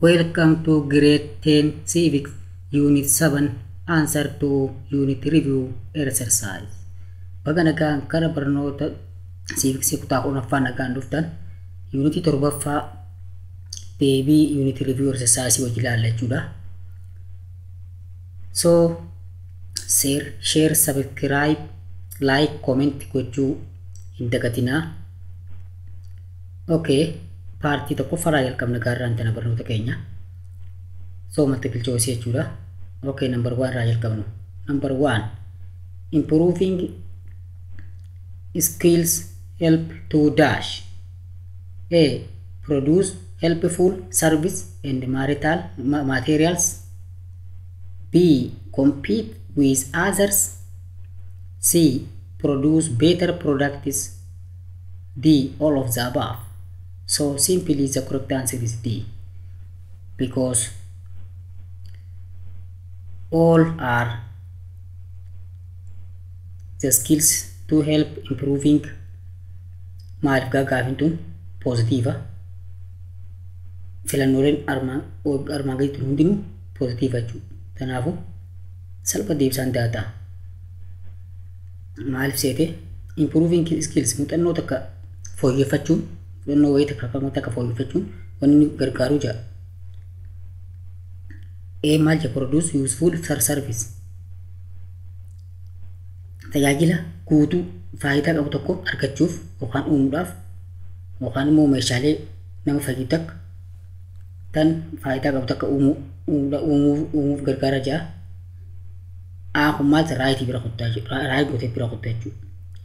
Welcome to Grade 10 Civics Unit 7, Answer to Unit Review Exercise. Baga nagaan kara barnoota Civics kutaa 10ffaa nagaan dhuftan. Unitii 7ffaa deebii Unit Review Exercise wajji ilaalla jechuudha. So, share, subscribe, like, comment gochuu hin dagatinaa. Okay, partii tokkoffaarraa jalqabna gaarraan tana barnoota keenya. So, multiple choice jechuudha. Okay, number 1 irraa jalqabnu. Number 1, improving skills help to dash. A. Produce helpful service and marital materials. B. Compete with others. C. Produce better products. D. All of the above. So simply the correct answer is D, because all are the skills to help improving. Maaliif gaafin tun positive, filannooleen armaan gaditti hundinuu positive jechuudha. Kanaafuu salpha deebisaan ta'a. Maaliif seete? Improving skills, muuxannoo takka fooyyeffachuun, muuxannoo wayii takka fooyyeffachuun wanni gargaaru jira. A maal jedha? Produce useful service. Tajaajila guutuu faayidaa qabu tokko argachuuf yookaan uumuudhaaf, yookaan immoo meeshaalee nama fayyadu takka tan faayidaa qabu takka uumuuf gargaara jira. A kun maal? Rightii bira kuttaa jechuudha. Right gootee bira kuttaa jechuudha.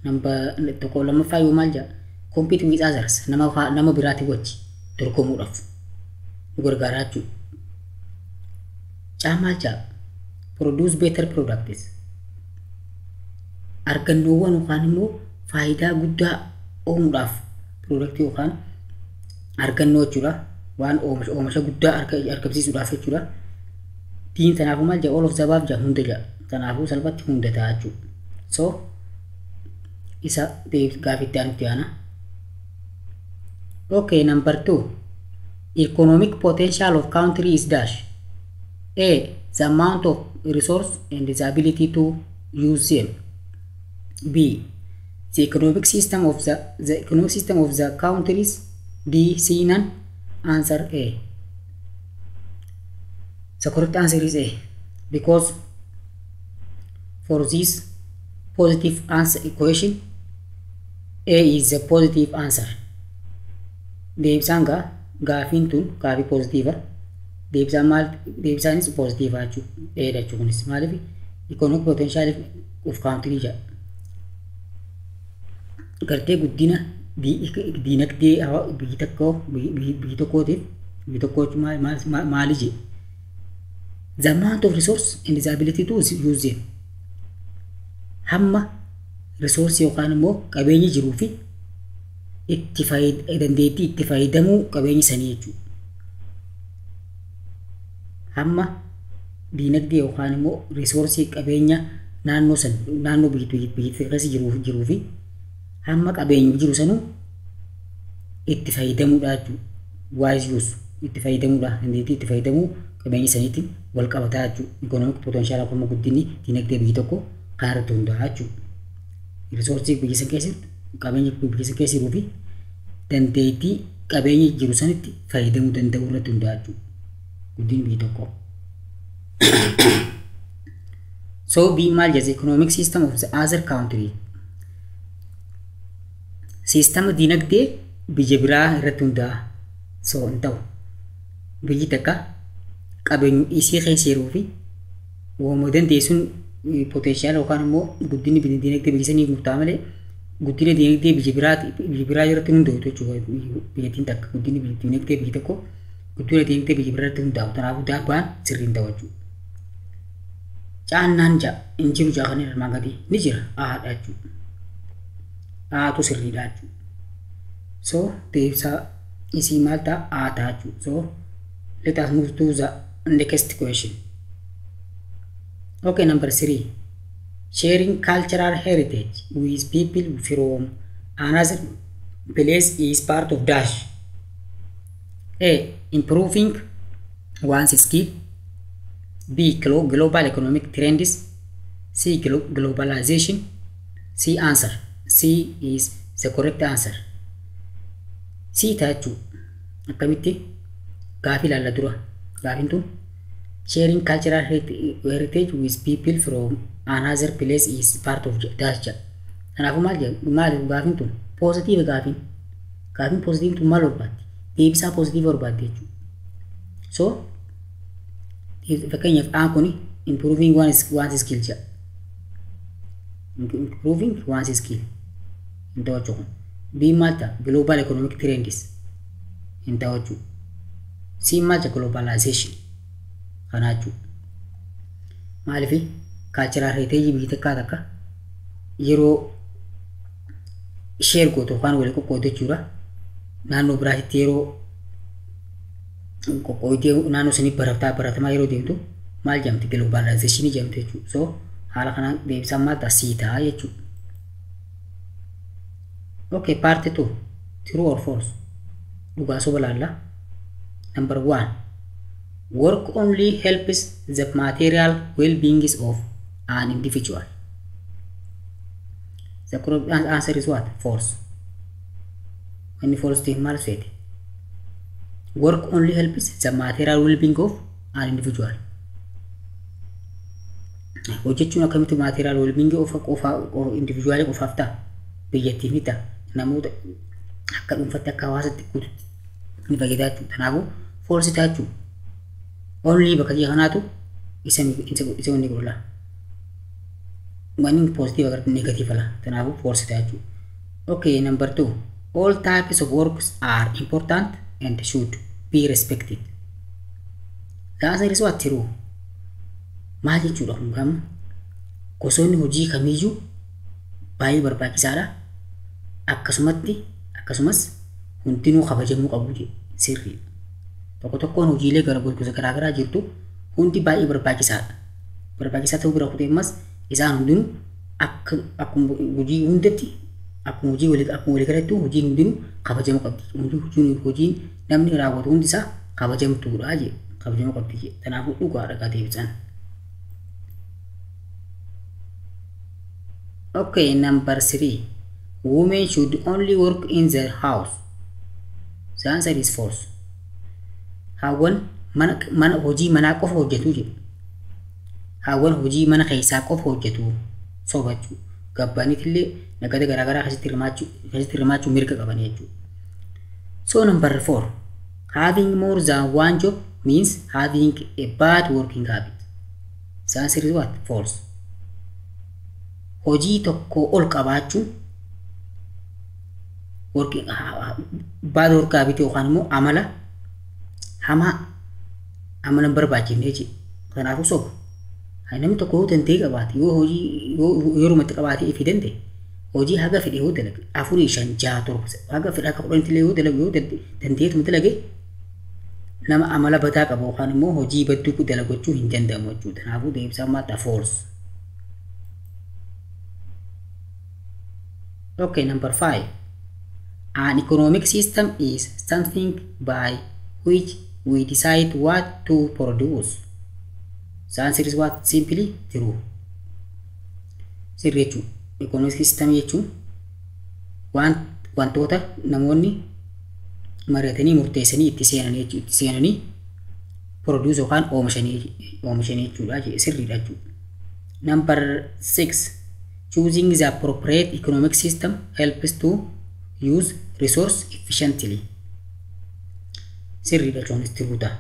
Number tokko lammaffaa yoo maal jedha? Compete with others, nama biraatii wajji dorgomuudhaaf nu gargaara jechuudha. C maal jedha? Produce better products. Argannoowwan yookaan immoo faayidaa guddaa uumuudhaaf, productii yookaan argannoo jechuudha. Waan oomisha guddaa argamsiisuudhaaf jechuudha. D'n kanaafuu maal jedha? All of the above jedha, hunda jedha. Kanaafuu salphatti hunda ta'a jechuudha. So isa gaafitti aanutti aana. Okay, number 2. Economic potential of country is dash. A. The amount of resource and the ability to use them. B. The economic system of the countries. D. C. None. Answer A. The correct answer is A, because for this positive answer equation, A is the positive answer. Deebisaan gaa gaafiin tun gaafii positive. Deebisaan maal? Deebisaanis positive jechuudha. A dha jechuudha kunis. Maaliif? Economic potential of country jedha. Gartee guddina diinagdee biyyi tokkoo biyyi tokkootiif biyyi tokkoo maali jedhe? The amount of resource and the ability to use them. Hamma resource yookaan immoo qabeenyi jiruu fi itti dandeettii itti fayyadamuu qabeenyi sanii jechuudha. Hamma diinagdee yookaan immoo resource qabeenya naannoo san, naannoo biyyi keessa jiruu fi hamma qabeenyi jiru sanuu itti fayyadamuudha jechuudha. Wise use, itti fayyadamuudha, dandeettii itti fayyadamuu qabeenya saniitiin wal qabataa jechuudha. Economic potential akkuma guddinni diinagdee biyyi tokko kan irratti hundaa'a jechuudha. Resource biyya san keessatti, qabeenya biyya san keessa jiruu fi dandeettii qabeenya jiru sanitti fayyadamuu danda'uu irratti hundaa'a jechuudha. Guddinni biyya tokko. So B maal jedha? Economic system of the other country. Siistama diinagdee biyya biraa irratti hundaa'a. So hin ta'u. Biyyi takka qabeenya isii keessa jiruu fi uumama dandeessuun potential yookaan immoo guddinni diinagdee biyya sanii murtaa'a malee guddina diinagdee biyya biraa irratti hundaa'u jechuudha. Biyyattiin takka guddinni diinagdee biyya tokko guddina diinagdee biyya biraa irratti hundaa'u. Kanaafuu daabbaan sirrii hin ta'u jechuudha. Caannaan ja'a hin jiru ja'a kan armaan gadii ni jira, A'dha jechuudha. A'tu sirriidha jechuudha. So deebisaa isii maal ta'a? A ta'a jechuudha. So let us move to the next question. Okay, number 3. Sharing cultural heritage with people from another place is part of dash. A. Improving one's skill. B. Global economic trends. C. Globalization. C. Answer. C is the correct answer. C ta'a jechuudha. Akkamitti gaafii ilaalla dura. Gaafiin tun sharing cultural heritage with people from another place is part of that jedha. Kanaafuu maal jedha maal gaafiin tun positive gaafiin. Gaafiin positive tun maal barbaaddi? Deebisaa positive barbaaddi jechuudha. So fakkeenyaaf aan kun improving one's skill jedha. Improving one's skill hin ta'u jechuudha. B maal ta'a? Global economic trends hin ta'u jechuudha. C maal ta'a? Globalization kanaa jechuudha. Maaliif cultural heritage biyya takkaa takka yeroo share gootu yookaan walii qoqqooddu jechuudha. Naannoo biraatitti yeroo qoqqooddee naannoo sanii barataa baratamaa yeroo deemtu maal jedhamti? Globalization jedhamti jechuudha. So haala kanaan deebisaan maal ta'a? C ta'a jechuudha. Okay, part 2. True or false? Dhugaa soba laalla. Number 1. Work only helps the material well-being of an individual. The correct answer is what? False. Inni false ta'e maal seete? Work only helps the material well-being of an individual. Hojjechuun akkamitti material well-being of qofa individual qofaaf ta'a? Biyyattiif ni ta'a. Namoota akka dhuunfaatti akka hawaasatti guututti ni fayyada jechuudha. Kanaafuu false ta'a jechuudha. Only bakka jira kanaatu isa isa wanni godha. Wanni positive agartee negative la. Kanaafuu false ta'a jechuudha. Okay, number 2. All types of works are important and should be respected. The answer is what? True. Maal jechuudha kun gama? Gosoonni hojii kamiyyuu baay'ee barbaachisaadha. Akkasumatti akkasumas hundinuu kabajamuu qabu jedhe sirriidha. Tokko tokkoon hojiilee gara gosa garaa garaa jirtu hundi baay'ee barbaachisaadha. Barbaachisaa ta'uu bira kutee ammas isaan hundinuu akka akkuma hojii hundatti akkuma hojii walii akkuma walii galattu hojiin hundinuu kabajamuu qabdi. Hojiin hojiin namni raawwatu hundi isaa kabajamtuudha jedhe kabajamuu qabdi jedhe. Kanaafuu dhugaadha gaa deebisaan. Okay, number 3. Women should only work in the house. The answer is false. Haawwan mana mana hojii manaa qofa hojjetu jedhu. Haawwan hojii mana keessaa qofa hojjetu soba jechuudha. Gabbaaniitillee nagada garaagaraa keessatti hirmaachuu mirga qaban jechuudha. So number 4. Having more than one job means having a bad working habit. The answer is what? False. Hojii tokko ol qabaachuun working bad work habit yookaan immoo amala hamaa amala hin barbaachifne jechuudha. Kanaafuu soba. Namni tokko yoo danda'e qabaate yoo hojii yoo yerumatti qabaate ifii danda'e hojii haga fedhe yoo dalage afurii shan jaha torba haga fedhe akka kudhanitti illee yoo dalage yoo danda'eetuma dalage nama amala badaa qabu yookaan immoo hojii badduu dalagachuu hin danda'amu jechuudha. Kanaafuu deebisaan maal ta'a? False. Okay, number 5. An economic system is something by which we decide what to produce. The answer is what? Simply true. Sirrii jechuudha. Economic system jechuun waan wantoota namoonni mari'atanii murteessanii itti seenanii jechuudha. Itti seenanii produce yookaan oomishanii jechuudha. Sirriidha jechuudha. Number 6. Choosing the appropriate economic system helps to use resource efficiently. Sirriidha jechuunis true ta'a.